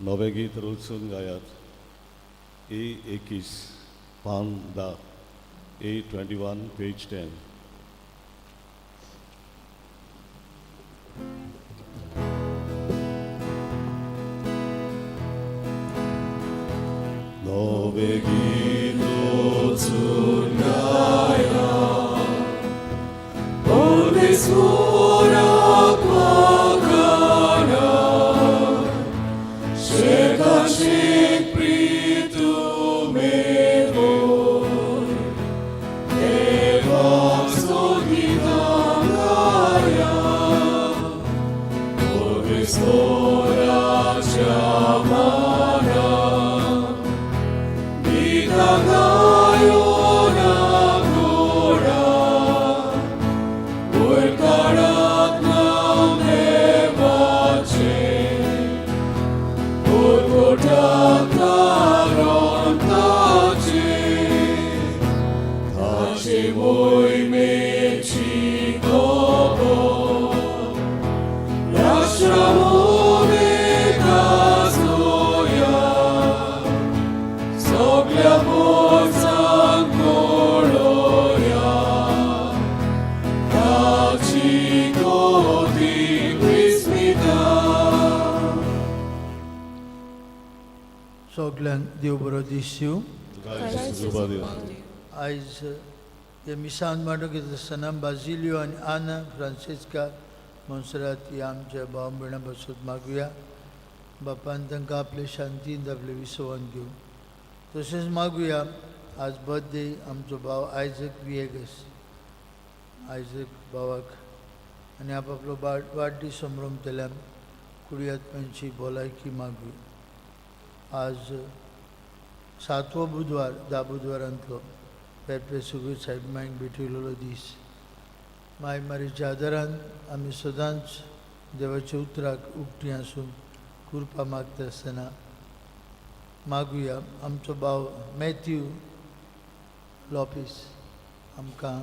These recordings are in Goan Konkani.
नवें गीत रचून गायात. ए 21, पान 10. A 21, page 10. नवें गीत रचून गायात, परमेश्वराक वाखाणा, शेताशेत प्रीतुमेवो, देवाक सोगितां गाया, परमेश्वराच्या माना, गितां गायोन गोडा, वयर काडात नांव देवाचें, परगटात ताचे, ताचे मोहिमेची खबर, राष्ट्रां मदें गाजोवया, सगल्या पोरसांक कळोवया, ताची कोती विस्मिता. सगल्यांक देव बरो दीस दिवं. कृपा दिवं. आयज हे मिसान मांडूंक येता आसतना बाजिलियो आनी आना फ्रांसिस्का मोन्सेरात ह्या आमच्या भाव भयणां पासत मागुया. बापान तांकां आपले शांतीन आपले विसवान घेवं. तशेंच मागुया, आज बर्थडे आमचो भाव आयजक विएगस, आयजक भावाक आनी आपआपलो वाडदीस संभ्रमतल्यान कुडयात्म्यांची भलायकी मागुया. आज सातवो बुधवार, 10 बुधवारांतलो, पेपे सुगूर साहेब मायक भेटयलेलो दीस. माय मारीच्या आदारान आमी सदांच देवाच्या उतराक उकती आसून कृपा मागता आसतना मागुया. आमचो भाव मॅथ्यू लोपीस आमकां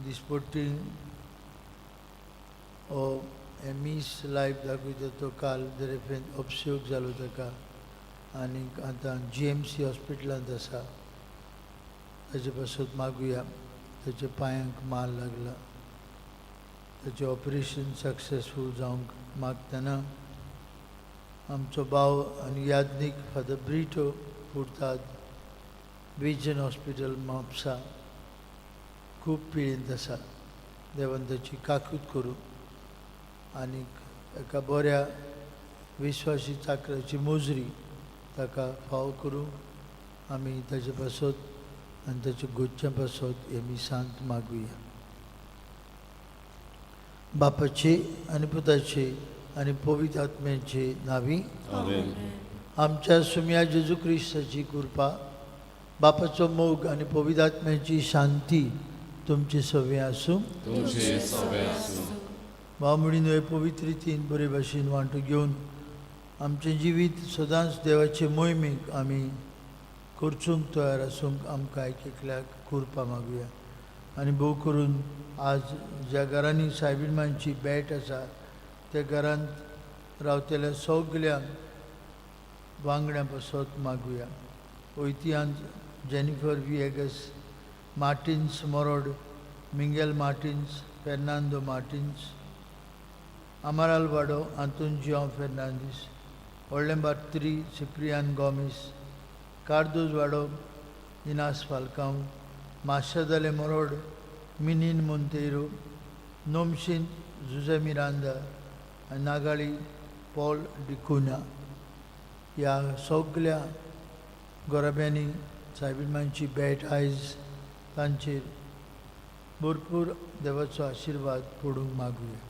दिसपट्टी हो हें मीस लायव्ह दाखयता, तो काल दरेफेन अपशोक जालो ताका आनीक आतां जीएमसी हॉस्पिटलांत आसा. ताजे पासत मागुया. ताच्या पांयांक माल लागला, ताचें ऑपरेशन सक्सेसफूल जावंक मागतना आमचो भाव आनी याज्ञीक फादर ब्रिटो पुरतात विजन हॉस्पिटल म्हापसा खूब पिळेंत आसा. देवान ताची काकूत करूं आनीक एका बऱ्या विश्वासी चाकराची मोजरी ताका फावो करूं. आमी ताचे पासत आनी ताच्या गोच्या पासत हे मिसांत मागुया. बापाचे आनी पुताचे आनी पवित्र आत्म्याचे नांवी. आमेन. आमच्या सुम्या जेजू क्रिस्ताची कृपा, बापाचो मोग आनी पवित्र आत्म्याची शांती तुमचे सवे आसूं. तुमचे सवे आसूं. भाव म्हणून हे पवित्र रितीन बरे भाशेन वांटो घेवन आमचें जिवीत सदांच देवाचे मोहिमेक आमी करचूंक तयार आसूंक आमकां एक एकल्याक कृपा मागुया. आनी भोव करून आज ज्या घरांनी सायबीण मांयची भेट आसा त्या घरांत रावतल्या सगल्या वांगड्यां पासत मागुया. वैतिहांत जेनिफर विएगस, मार्टिन्स मोरोड, मिंगेल मार्टिन्स, फेर्नांदो मार्टिन्स, अमराल वाडो, आंतोन जियांव फेर्नांदीस, व्हडलें बात्री सिप्रियान गोमीस, कार्दोज वाडो, इनास फालकांव, माशादाले मोरोड, मिनीन मोंतेiro, नोमशीन जुजे मिरांदा आनी नागाळी पॉल डिकुना ह्या सगल्या गोराब्यांनी सायबीण मांयची भेट आयज तांचेर भरपूर देवाचो आशिर्वाद पडूंक मागुया.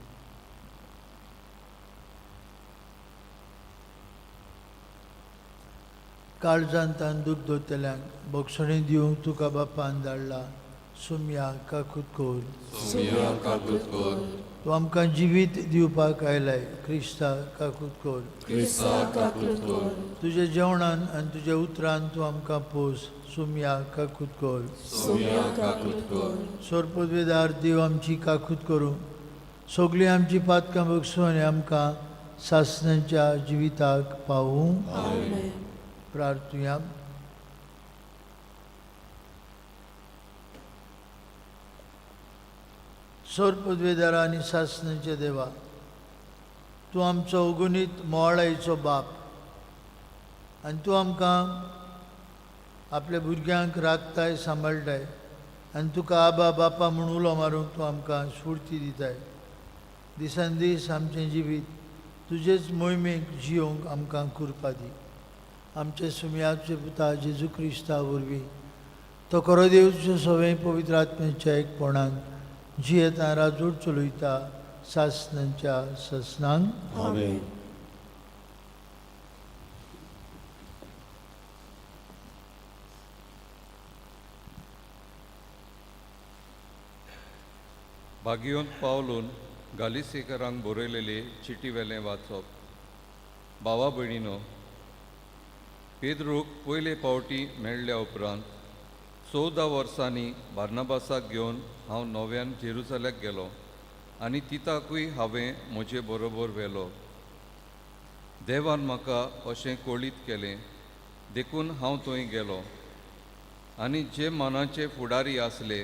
काळजान तान दूख दवरतल्यांक भोगसणी दिवंक तुका बापान धाडला. सुमया काकूत कोर. सुमया काकूत कोर. तूं आमकां जिवीत दिवपाक आयलाय. क्रिस्ता काकूत कोर. क्रिस्ता काकूत कोर. तुज्या जेवणान आनी तुज्या उतरान तूं आमकां पोस. सुमया काकूत कोर. सुमया काकूत कोर. सोरपदवेदार देव आमची काकूत करूं, सगळीं आमची पातकां बगसूं आनी आमकां सासणाच्या जिविताक पावूं. आमेन. प्रार्थुया. सोर पदवेदारा आनी सासणाच्या देवा, तूं आमचो अगुणीत मोवाळायेचो बाप आनी तूं आमकां आपल्या भुरग्यांक राखताय, सांबाळटाय आनी तुका आबा बापा म्हूण उलो मारूंक तूं आमकां स्फुर्ती दिताय. दिसान दीस आमचें जिवीत तुजेच मोहिमेक जियोवंक आमकां कृपा दी. आमचे सुमयाचे पुता जेजू क्रिस्ता वरवीं तो खरो देवचो सगळें पवित्र आत्म्याच्या एकपणान जियेता, राजूर चलयता सासणाच्या ससनांक. आमेन. बागियोन पावलून गालिसेकरांक बरयलेले चिटी वेलें वाचप. भावा भयणीनो, पेद्रूक पयले फावटी मेळ्ळ्या उपरांत 14 वर्सांनी बार्नाबासाक घेवन हांव नव्यान जेरुजाल्याक गेलो आनी तिताकूय हांवें म्हजे बरोबर व्हेलो. देवान म्हाका अशें कळीत केलें देखून हांव थंय गेलो आनी जे मनाचे फुडारी आसले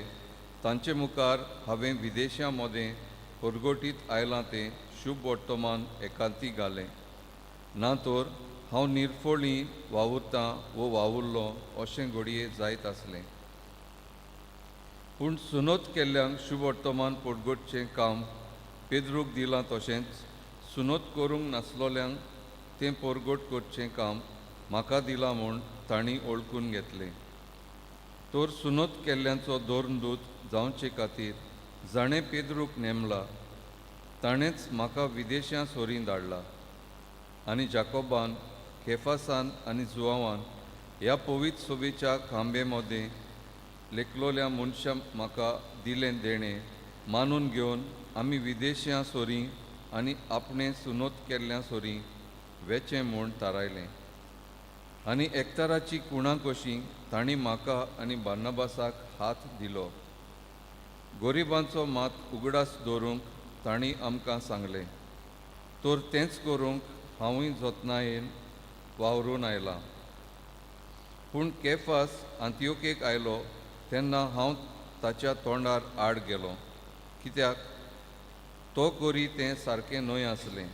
तांचे मुखार हांवें विदेशां मदें परगटीत आयलां तें शुभ वर्तमान एकांती घालें. ना तर हांव निर्फळी वावुरतां वो वावुरलो अशें घडये जायत आसलें. पूण सुनोत केल्ल्यांक शुभ वर्तमान परगटचें काम पेद्रूक दिलां, तशेंच सुनोत करूंक नासलोल्यांक तें परगट करचें काम म्हाका दिलां म्हूण तांणी वळखून घेतलें. तर सुनोत केल्ल्यांचो धर्मदूत जावचे खातीर जाणें पेद्रूक नेमला ताणेंच म्हाका विदेशां सोरीं धाडला. आनी जाकोबान, केफासान आनी जुवावान ह्या पवित्र सोबेच्या खांबे मदें लेखलोल्या मनशां म्हाका दिलें देणें मानून घेवन आमी विदेशां सोरीं आनी आपणें सुनोत केल्ल्या सोरीं वेचें म्हूण थारायलें. आनी एकताराची कुणां कशी तांणी म्हाका आनी बार्नाबासाक हात दिलो. गरिबांचो मात उगडास दवरूंक तांणी आमकां सांगलें, तर तेंच करूंक हांवूय जतनायेन वावरून आयलां. पूण केफास आंतियोकेक आयलो तेन्ना हांव ताच्या तोंडार आड गेलो, कित्याक तो करी तें सारकें न्हय आसलें.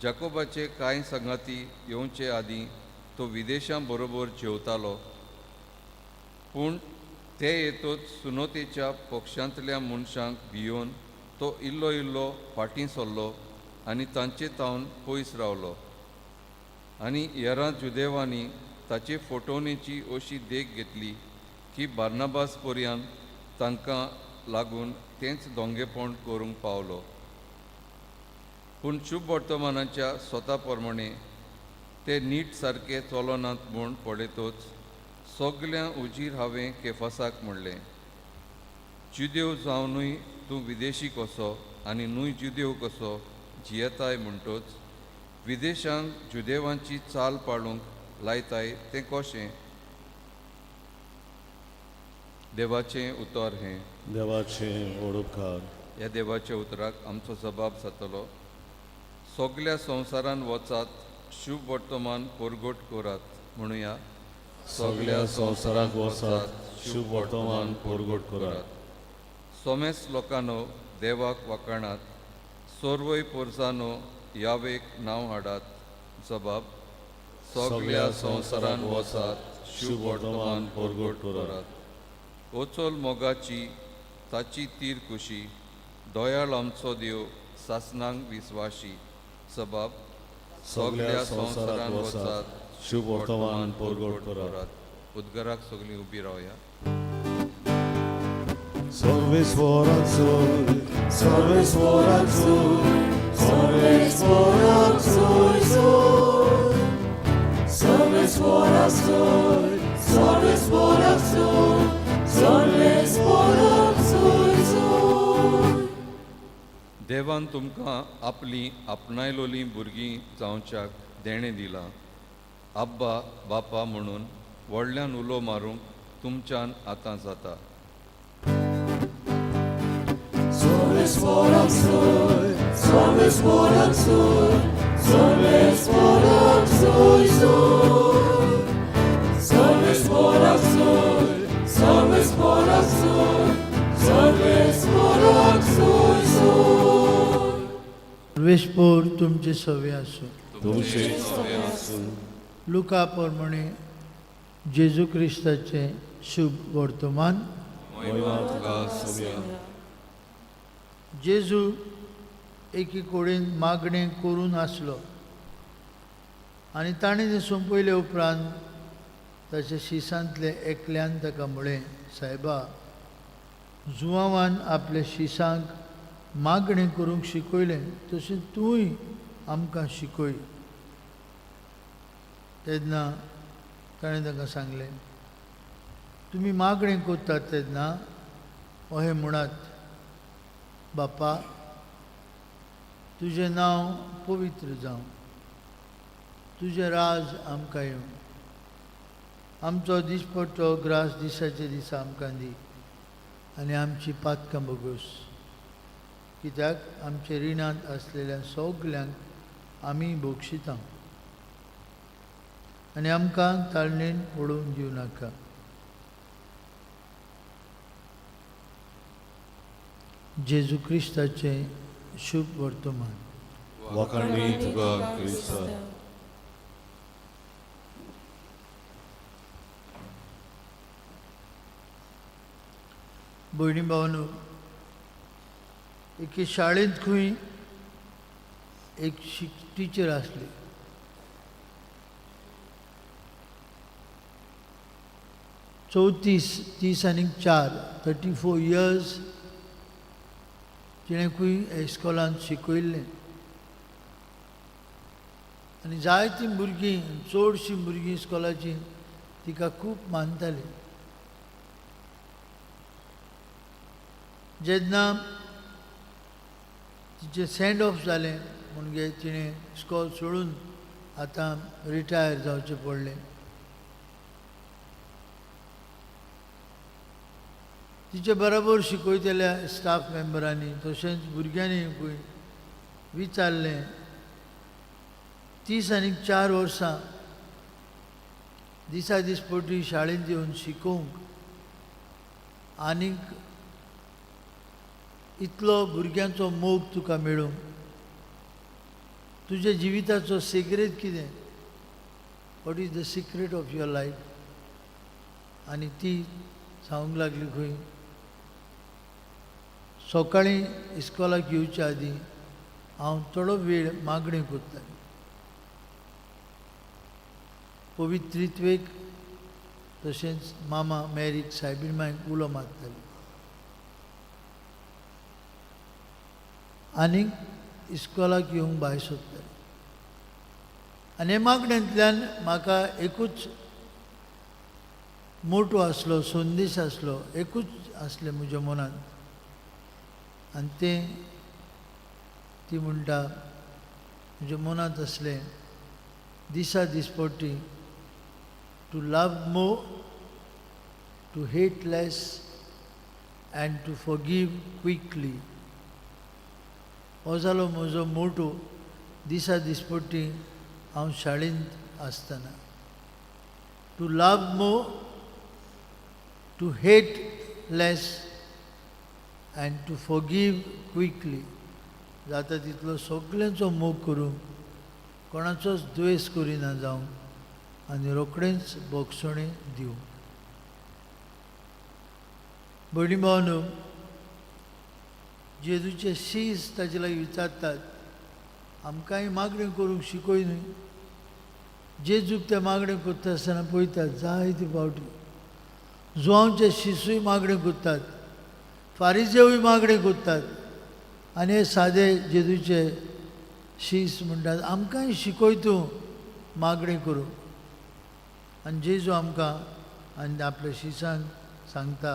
जाकोबाचे कांय संगाती येवचे आदीं तो विदेशां बरोबर जेवतालो, पूण ते येतच सुनोतेच्या पक्षांतल्या मनशांक भियोवन तो इल्लो इल्लो फाटीं सरलो आनी तांचे तावन पयस रावलो. आनी हेरां जुदेवांनी ताचे फटवणेची अशी देख घेतली की बार्नाबास पर्यान तांकां लागून तेंच दोंगेपण करूंक पावलो. पूण शुभ वर्तमानाच्या स्वता प्रमाणे ते नीट सारके चलनात म्हूण पळयतच सगल्यां उजीर हांवें केफासाक म्हणलें, जुदेव जावनूय तूं विदेशी कसो आनी न्हय जुदेव कसो जियेताय म्हणटच विदेशांक जुदेवांची चाल पाळूंक लायताय तें कशें? देवाचें उतर हें. देवाचें ओडपकार. ह्या देवाच्या उतराक आमचो जबाब जातलो. सगल्या संवसारान वचात, शुभ वर्तमान परगट करात. म्हणुया, सगल्या संवसाराक वचात, शुभ वर्तमान परगट करात. सोमेस लोकांनो देवाक वाखाणात, सर्वय पोरसानो यावेक नांव हाडात. जबाब, सगल्या संवसारान वचात, शुभ वर्तमान परगट करात. ओचोल मोगाची ताची तीर कुशी, दयाळ आमचो देव सासनांक विस्वाशी. जबाब, सगल्या संवसारात वचात, शुभ वर्तमान परगट करात. उद्गाराक सगळीं उबी रावया. सर्वेस्वराचोय, सर्वेस्वराचोय, सर्वेस्वराचोय सोय. सर्वेस्वराचोय, सर्वेस्वराचोय, सर्वेस्वराचोय सोय. देवान तुमकां आपली आपणायलोलीं भुरगीं जावच्याक देणें दिलां. आब्बा बापा म्हणून व्हडल्यान उलो मारूंक तुमच्यान आतां जाता. सर्वेस्वराचोय, सर्वेस्पोर तुमचे सवे आसूं. तुमचे सवे आसूं. लुका प्रमाणे जेजू क्रिस्ताचें शुभ वर्तमान. महिमा तुका सव्या. जेजू एकी कडेन मागणें करून आसलो आनी ताणें तें सोंपयले उपरांत ताच्या शिसांतले एकल्यान ताका म्हळें, सायबा, जुवांवान आपल्या शिसांक मागणें करूंक शिकयलें तशें तूंय आमकां शिकय. तेन्ना ताणें ताका सांगलें, तुमी मागणें करतात तेन्ना अहें म्हणात, बापा, तुजें नांव पवित्र जावं, तुजें राज आमकां येवं, आमचो दिसपट्टो ग्रास दिसाचे दिसा आमकां दी आनी आमची पातकां भोगोस, कित्याक आमचे रिणांत आसलेल्या सगल्यांक आमी भोगशिता आनी आमकां ताळणेन उडोवन दिवं नाका. जेजू क्रिस्ताचें शुभ वर्तमान. वाखाणणी तुका क्रिस्ता. भयणी भावांनो, एके शाळेंत खंय एक टिचर आसली. 34, 30 आनी 4, 34 इयर्स तिणें खंय इस्कॉलांत शिकयल्लें आनी जायतीं भुरगीं, चडशीं भुरगीं इस्कॉलाचीं तिका खूब मानतालीं. जेन्ना तिचें सँड ऑफ जालें म्हणजे तिणें इस्कॉल सोडून आतां रिटायर जावचें पडलें. तिचे बरोबर शिकयतल्या स्टाफ मेंबरांनी तशेंच भुरग्यांनी विचारलें, 30 आनी 4 वर्सां दिसा दिसपटी शाळेंत येवन शिकोवंक आनीक इतलो भुरग्यांचो मोग तुका मेळूंक, तुज्या जिविताचो सिक्रेट कितें? What is the secret of your life? आनी ती सांगूंक लागली खंय, सकाळीं इस्कॉलाक येवच्या आदीं हांव थोडो वेळ मागणें करतालें. पवित्रित्वेक तशेंच मामा मॅरीक सायबीण मांयक उलो मारताली आनी इस्कॉलाक येवंक भायर सोदताली. आनी हे मागण्यांतल्यान म्हाका एकूच मोटो आसलो, संदेश आसलो, एकूच आसलें म्हज्या मनांत. आनी तें ती म्हणटा, म्हज्या मनांत आसलें दिसा दिसपट्टी to love more, to hate less and to forgive quickly. हो जालो म्हजो मोटो दिसा दिसपट्टी हांव शाळेंत आसतना. To love more, to hate less and to forgive quickly. जाता तितलो सगल्यांचो मोग करूंक, कोणाचोच द्वेश करिना जावंक आनी रोखडेंच भोगसणें दिवंक. भयणी भावांनो, जेजूचे शीस ताजे लागीं विचारतात, आमकांय मागणें करूंक शिकय न्हय. जेजूक ते मागणें करता आसतना पळयतात जायते फावटी जुवांवचे शिसूय मागणें करतात, फारिजेवूय मागणें करतात आनी हे सादे जेजूचे शीस म्हणटात आमकांय शिकय तूं मागणें करूंक. आनी जेजू आमकां आनी आपल्या शिसांक सांगता,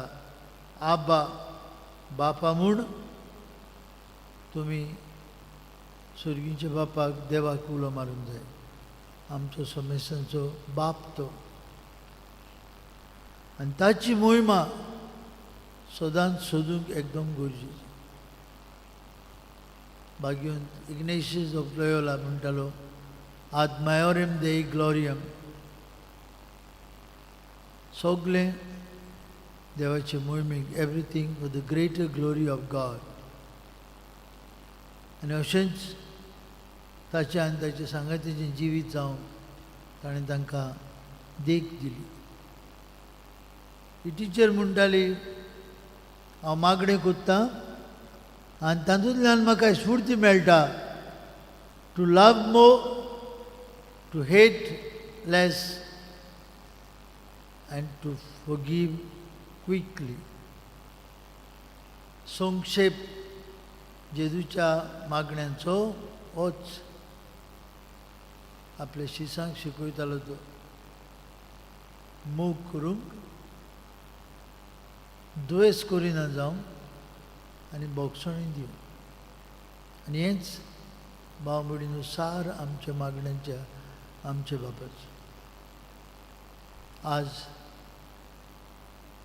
आबा बापा म्हूण तुमी सर्गीच्या बापाक देवाक उलो मारूंक जाय. आमचो समेस्तांचो बाप तो, आनी ताची मोहिमा सदांच सोदूंक एकदम गरजेची. भाग्यवंत इग्नेशियस ऑफ लोयोला म्हणटालो, आद मायोरम देई ग्लोरियम. सगलें देवाचे मोहिमेक, everything for the greater glory of God. आनी अशेंच ताचें आनी ताच्या सांगातीचें जिवीत जावन ताणें तांकां देख दिली. ही टिचर म्हणटाली, हांव मागणें कोत्तां आनी तातूंतल्यान म्हाका स्फूर्ती मेळटा to love more, to hate less and to forgive quickly. संक्षेप जेजूच्या मागण्यांचो होच. आपल्या शिसांक शिकयतालो तो मोग करूंक, दुयेंस करिना जावं आनी बोगसणी दिवं. आनी हेंच भाव भयणीनो सार आमच्या मागण्यांच्या आमच्या बापाचो. आज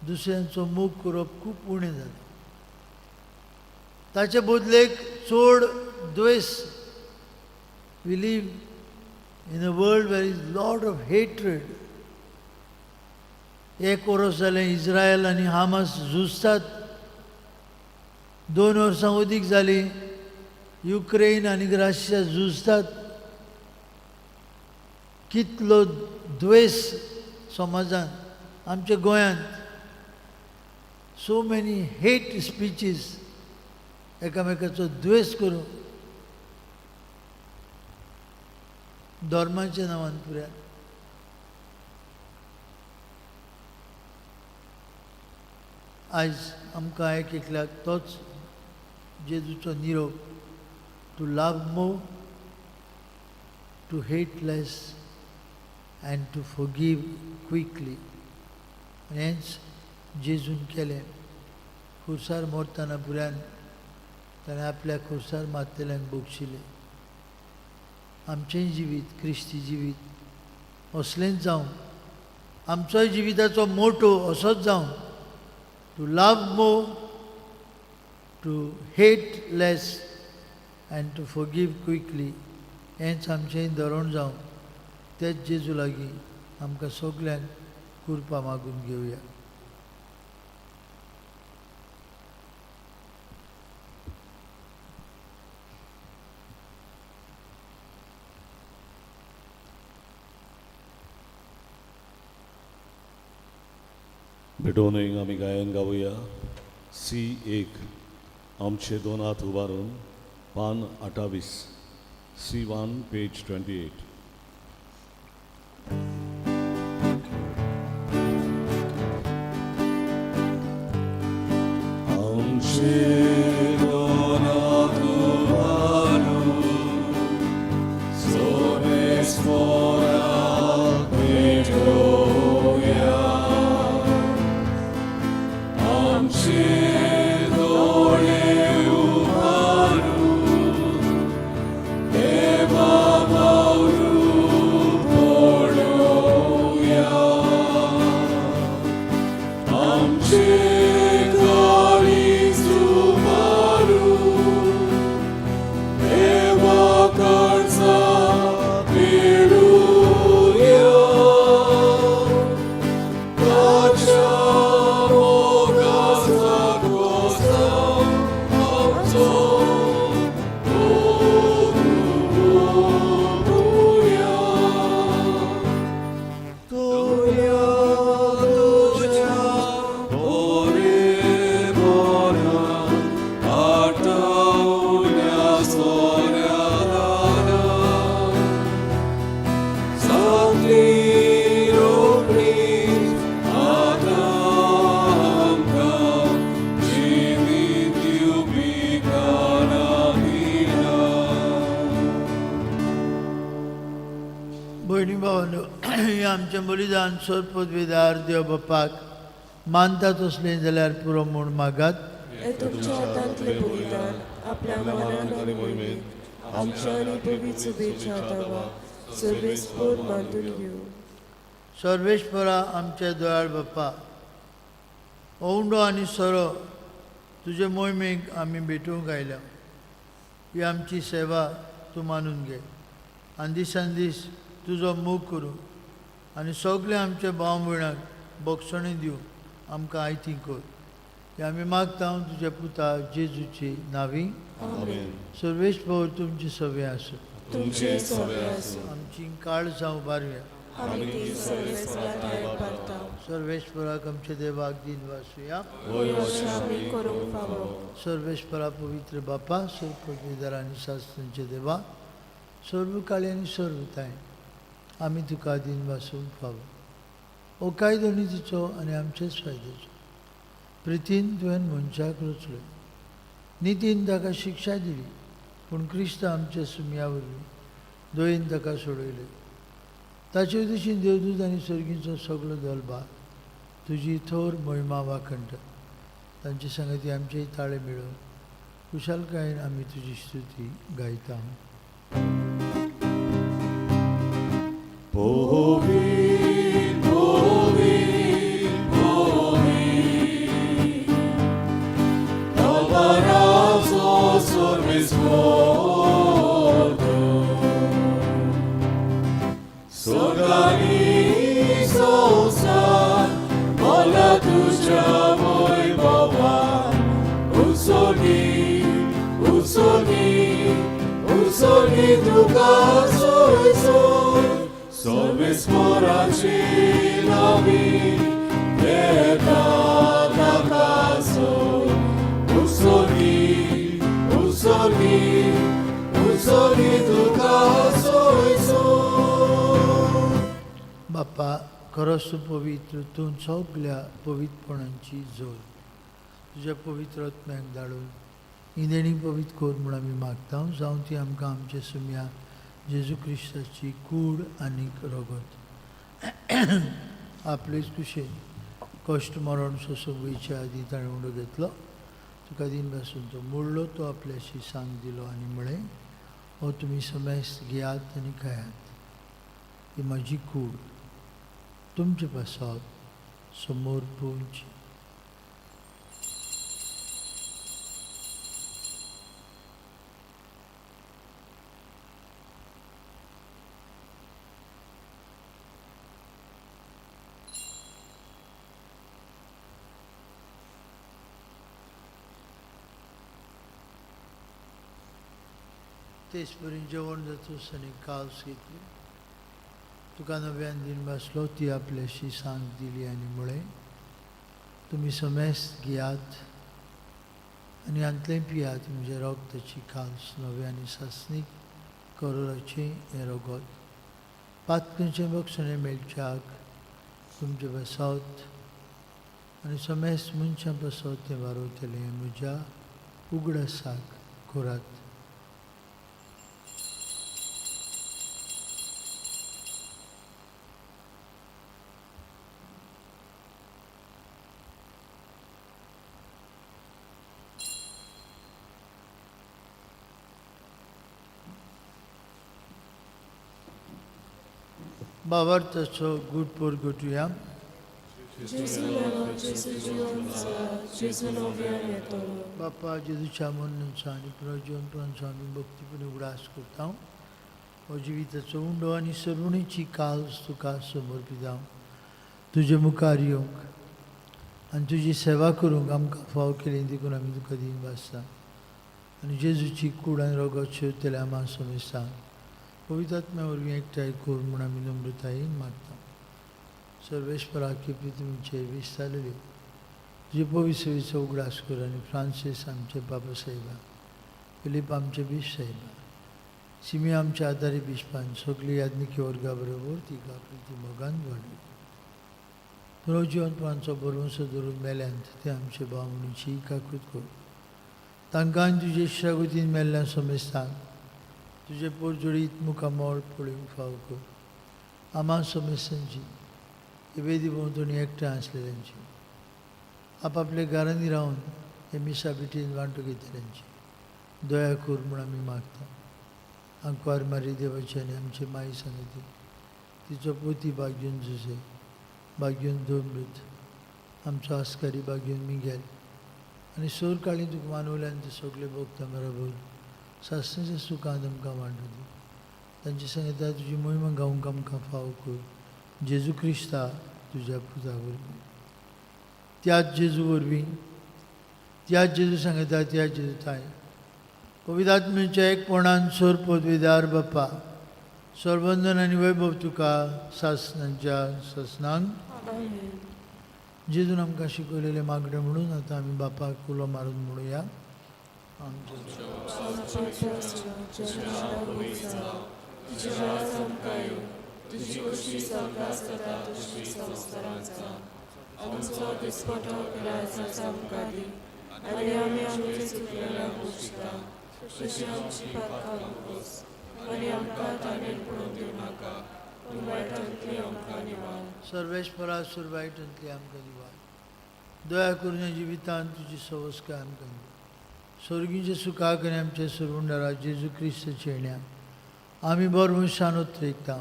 दुसऱ्यांचो मोग करप खूब उणें जालें. ताचे बदलेक चड द्वेस. We live in a world where is lot of hatred. एक वर्स जालें इज्रायल आनी हामास झुजतात. 2 वर्सां अदीक जालीं युक्रेन आनी रशिया झुजतात. कितलो द्वेस समाजांत, आमच्या गोंयांत सो मेनी हेट स्पिचीस, एकामेकाचो द्वेस करून धर्माच्या नांवान पुराय. आयज आमकां एक एकल्याक तोच जेजूचो निरोप, to love more, to hate less and to forgive quickly. आनी हेंच जेजून केलें. खुर्सार मरतना पुरान ताणें आपल्या खुर्सार मारतल्यांक बक्षिलें. आमचेंय जिवीत क्रिस्ती जिवीत असलेंच जावं, आमचोय जिविताचो मोटो असोच जावं, to love more, to hate less and to forgive quickly. हेंच आमचेंय धोरण जावं. तेच जेजू लागीं आमकां सगल्यांक कृपा मागून घेवया. भेटोवन आमी गायन गावया सी 1, आमचे दोन हात उबारून, पान 28, सी 1 पेज 28. आमचे दोन हात उबारून सोमेस्वराक भेटोवया. आमचे दोळे उबारून देवा बावरू पळोवया. आमचे काळीज उबारून देवा काळजा पिळुया. ताच्या मोगाचा खोसा आमचो भोगुया. तुया तुज्या बरेपणान आठवल्या सोऱ्या दारान जातली रोखडीच आतां आमकां जिवीत दिवपी कानामिना. भयणी भावांनो, हें आमचें बलिदान सोदपदवेदार देव बापाक मानता तसलें जाल्यार पुरो म्हूण मागात. हें तुमच्या हातांतलें बलिदान आपल्या मनान आनी मोहिमेंत आमच्या आनी पवित्र सभेच्या दावा सर्वेस्पोर मानून घेवं. सर्वेस्परा आमच्या दयाळ बाप्पा, ओंवडो आनी सोरो तुजे मोहिमेक आमी भेटूंक आयल्या. ही आमची सेवा तूं मानून घे आनी दिसान दीस तुजो मोग करूं आनी सगळे आमच्या भाव भयणाक बक्षणी दिवं आमकां आयती कर. हे आमी मागता तुज्या पुता जेजूची नावी. आमेन. सर्वेस्पर तुमची सवे आसूं. तुमचे सवे आसूं. आमची काळजां उबारुया. आमी ती सर्वेस्परा ठांय पारता. सर्वेस्पराक आमच्या देवाक दिन वासुया. वय अशें आमी करूंक फावो. सर्वेस्परा पवित्र बापा, सर्व पदवीधर आनी शास्त्रांचे देवा, सर्व काळी आनी सर्व ताय आमी तुका दिन वासूंक फावो. हो कायदो नितीचो आनी आमचेच फायद्याचो. प्रितीन तुवें मनशाक रचलो, नितीन ताका शिक्षा दिली, पूण क्रिस्त आमच्या सुमया वरवीं दयेन ताका सोडयले. ताचे दिशीन देवदूत आनी सर्गीचो सगलो दलबा तुजी थोर मोहिमा वाखणटा. तांचे संगती आमचेय ताळे मेळोवन खुशालकायेन आमी तुजी स्तुती गायता. बापा, खरोच तूं पवित्र, तूं सगल्या पवित्रपणांची जोड. तुज्या पवित्र आत्म्याक धाडून ही देणी पवित्र कर म्हूण आमी मागता. जावं ती आमकां आमच्या सुमया जेजू क्रिस्ताची कूड आनी रगत. आपलेच कुशेन कश्ट मरण सोंसूंक वयच्या आदीं ताणें उडो घेतलो, तुका दिन पासून तो मोडलो, तो आपल्याशी सांग दिलो आनी म्हळें, हो तुमी समेस्त घेयात आनी खायात, ही म्हजी कूड तुमचे पासत समोर पोवची. तेच परी जेवण जातूच आनी काल्स घेतली, तुका नव्यान दिन बसलो, ती आपल्याशी सांग दिली आनी म्हळें, तुमी समेस्त घेयात आनी हांतलें पियात, म्हज्या रगताची काल्स नव्या आनी सासणीक करोराचें हें रगत पातकांचें बक्षणें मेळच्याक तुमचे बसावत आनी समेस्त मनशां बसावत तें वारवतलें म्हज्या उगडासाक करात. भावार्थाचो गूट परगटुया. जेजू मेलो, जेजू जिवन जाला, जेजू नव्यान येतलो. बापा जेजूच्या मरणाचो आनी पुनर्जीवनपणाचो आमी भक्तीपणी उगडास करता. हो जिविताचो उंडो आनी सरुणीची काल्स तुका समर्पिता. तुजे मुखार येवंक आनी तुजी सेवा करूंक आमकां फाव केली देखून आमी तुका दिन वाचता. आनी जेजूची कूड आनी रगत शेवतल्या आमा समेस्तांक पवित्र आत्म्या वरवीं एकठांय कर म्हूण आमी नम्रतायेन मागता. सर्वेस्परा की तुमचे विस्तारले तुजे पवित्र सेवेचो उगडास कर आनी फ्रांसीस आमचे बाबा साहेबा, फिलीप आमचे बीश साहेबा, सिमी आमच्या आदारी बिस्पान, सगळी याज्ञिकी वर्गा बरोबर तिका प्रिती मोगान वाडली. पुनर्जीवनपणाचो भरवंसो धरून मेल्यांत ते आमचे भावणीची काकूत कर. तांकां आनी तुजे इश्टागतीन मेल्ल्या समेस्तांक तुजे पोरजोडीत मुखामळ पळोवंक फाव कर. आमा समेस्तांची वेदी भोंवतणी एकठांय आसलेल्यांची, आपापल्या घरांनी रावन हे मिसा भेटीन वांटो घेतल्यांची दया कर म्हूण आमी मागता. आंकवार मारी देवाची आनी आमची माई सांगती तिचो पोती बागेवन जुजे, बागेवन दोमृत, आमचो आस्कारी बागेवन मिगेल आनी सोर काळी तुका मानवल्यान ते सगळे भोगता बरोबर सासणाच्या सुखांत आमकां वांटू दी. तांचे सांगता तुजी मोहिमा गावंक आमकां फावो कर, जेजू क्रिस्ता तुज्या पुता वरवीं. त्याच जेजू वरवीं, त्याच जेजू सांगता, त्याच जेजू ताय पवित्र आत्म्याच्या एकपणान सोर पदवीदार बाप्पा, सर्वंदन आनी वैभव तुका सासणांच्या सासणांक. जेजून आमकां शिकयलेलें मागणें म्हणून आतां आमी बापाक उलो मारून म्हणुया. आमच्या आमचो दिसपटो राजाचो आमकां दी आनी आमी आमचे चुकलेल्या पोशिता तशी आमची पातकां पोस आनी आमकां ताणें पडून दिवं नाका, पूण वायटांतली आमकां निवार. सर्वेस्परा सुरवायटांतली आमकां दिवाळ. दया करून जिवितांत तुजी सवस्काय आमकां दी. स्वर्गीच्या सुखाक आनी आमच्या सुरवंडारा जेजू क्रिस्त चेण्या आमी बरो मनशान उत्रेकता.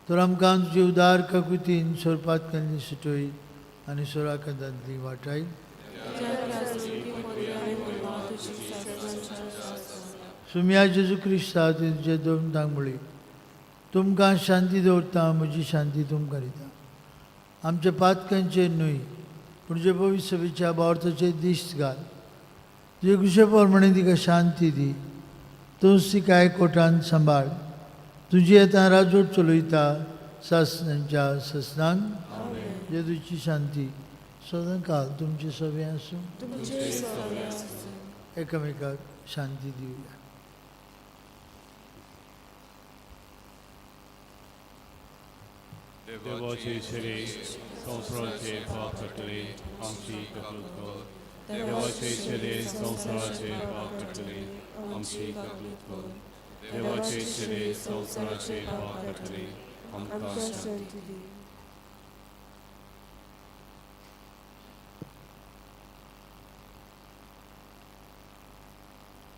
तर आमकां तुजे उदार काकुतीन सोरपातकांतली सुटय आनी सोराकांतांतली वाटाय. सुम्या जेजू क्रिस्ता तुजे दोन तांगमुळी तुमकां शांती दवरता, म्हजी शांती तुमकां दिता. आमच्या पातकांचेर न्हय पूण जे पवित्र सभेच्या भावार्थाचेर दिश्ट घाल. तुजे कुशे प्रमाणे तिका शांती दी. तूंच तिका एकवटान सांबाळ. तुजी आतां राजवट चलयता सासणांच्या सासणांक. जेजूची शांती सदां काल तुमचे सगळें आसूं. एकामेकाक शांती दिवया. देवाचे शरीर संवसाराचे पाप काडटले आमची कबूल कर. देवाचे शरीर संवसाराचे पाप काडटले आमची कबूल कर. देवाचे शरीर संवसाराचे पाप काडटले आमकां शांती दी.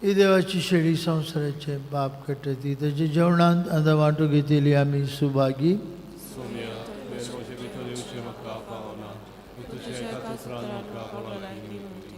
ही देवाची शेळी संवसाराचे पाप काडटा ती ताच्या जेवणांत आतां वांटो घेतली आमी सुभागी. सोम्या, तुवें म्हजे भितर येवचें म्हाका पावना, पूण तुज्या एका उतरान म्हाका भलायकी मेळटली.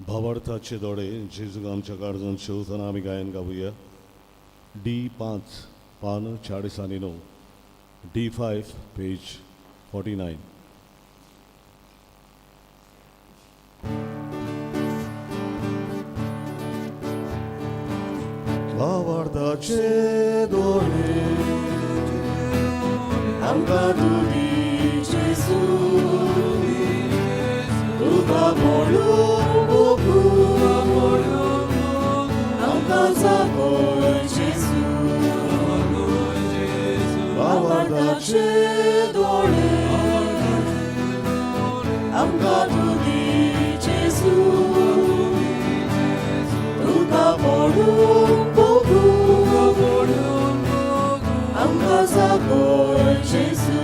भावार्थाचे दोडे जेजूक आमच्या काळजान शेवतना आमी गायन गावया. डी 5 पान 40 आनी 9, डी 5 पेज 49. भावार्थाचे दोळे आमकां तूं दी जेजू, तुका पळोवंक आमकां जागय जेजू. भावार्थाचे दोळे आमकां तूं दी जेजू, तुका पळोवंक आमकां जागय जेजू.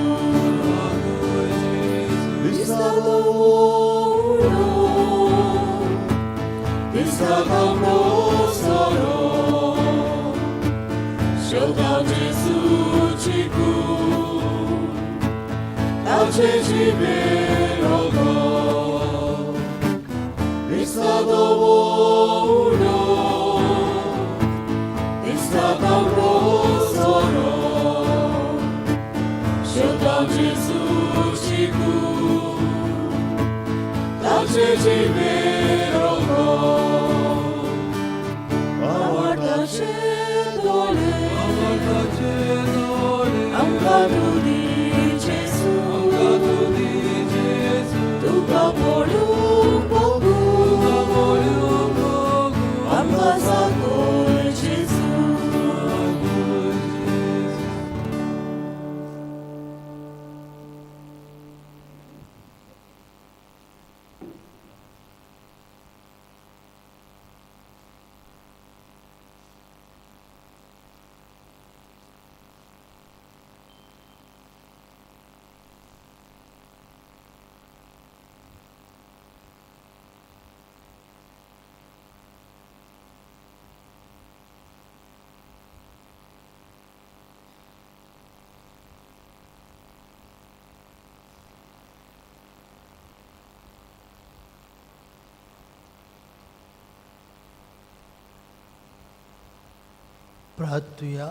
Amka प्रार्थुया.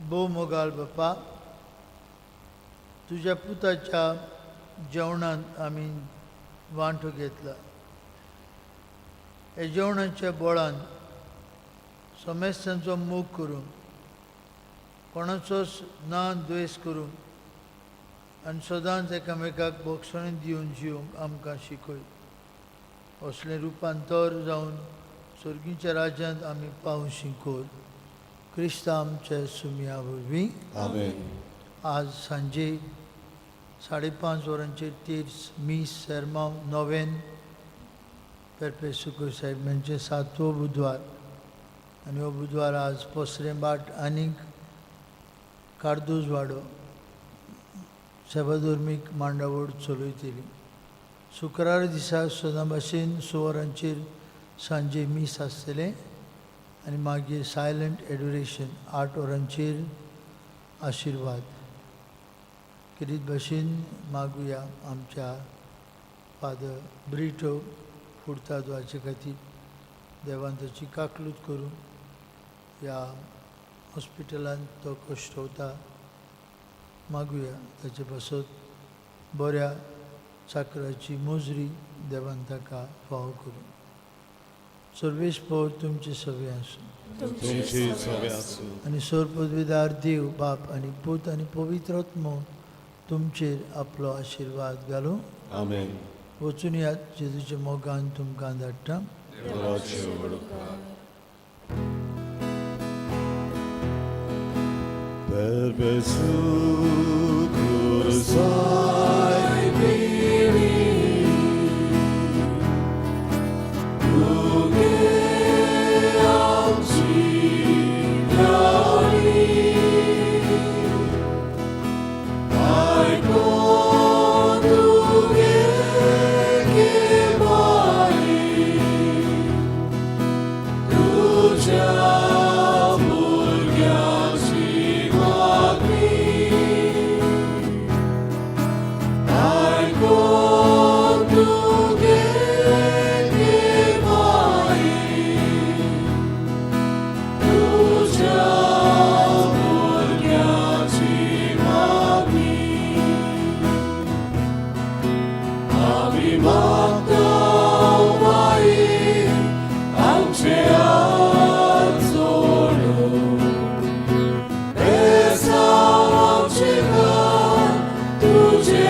भोव मोगाळ बापा, तुज्या पुताच्या जेवणांत आमी वांटो घेतला. ह्या जेवणाच्या बोळान समेस्तांचो मोग करूंक, कोणाचोच ना द्वेस करूंक आनी सदांच एकामेकाक बोगसणी दिवन जिवंक आमकां शिकय. असलें रुपांतर जावन सर्गीच्या राज्यांत आमी पावूं शिकोर क्रिस्ता आमच्या सुमया वरवीं. आमेन. आज सांजे 5:30 वरांचेर तीर्स मीस सेरमांव नोवेन पेरपेसुको साहेब म्हणजे सातवो बुधवार आनी हो बुधवार आज पोसरें बाट आनीक कार्दोज वाडो सेवाधर्मीक मांडावळ चलयतली. शुक्रार दिसा सदां भाशेन 6 वरांचेर सांजे मीस आसतलें आनी मागीर सायलंट एडोरेशन 8 वरांचेर आशिर्वाद. खेरीत भाशेन मागुया आमच्या फादर ब्रिटो फुडतात हाचे खातीर देवान ताची काकलूत करून ह्या हॉस्पिटलांत तो कश्टवता. मागुया ताचे पासत बऱ्या चाकराची मोजरी देवान ताका फावो करूं. सर्वेस्पर तुमचे सगळे आसूं. तुमची सगळे आसूं. आनी सोर पदवीदार देव बाप आनी पूत आनी पवित्र आत्मो तुमचेर आपलो आशिर्वाद घालूं. आमेन. वचून यात, जेजूच्या मोगान तुमकां धाडटा. देवाचे व्हड उपकार. Per cruzai तुझे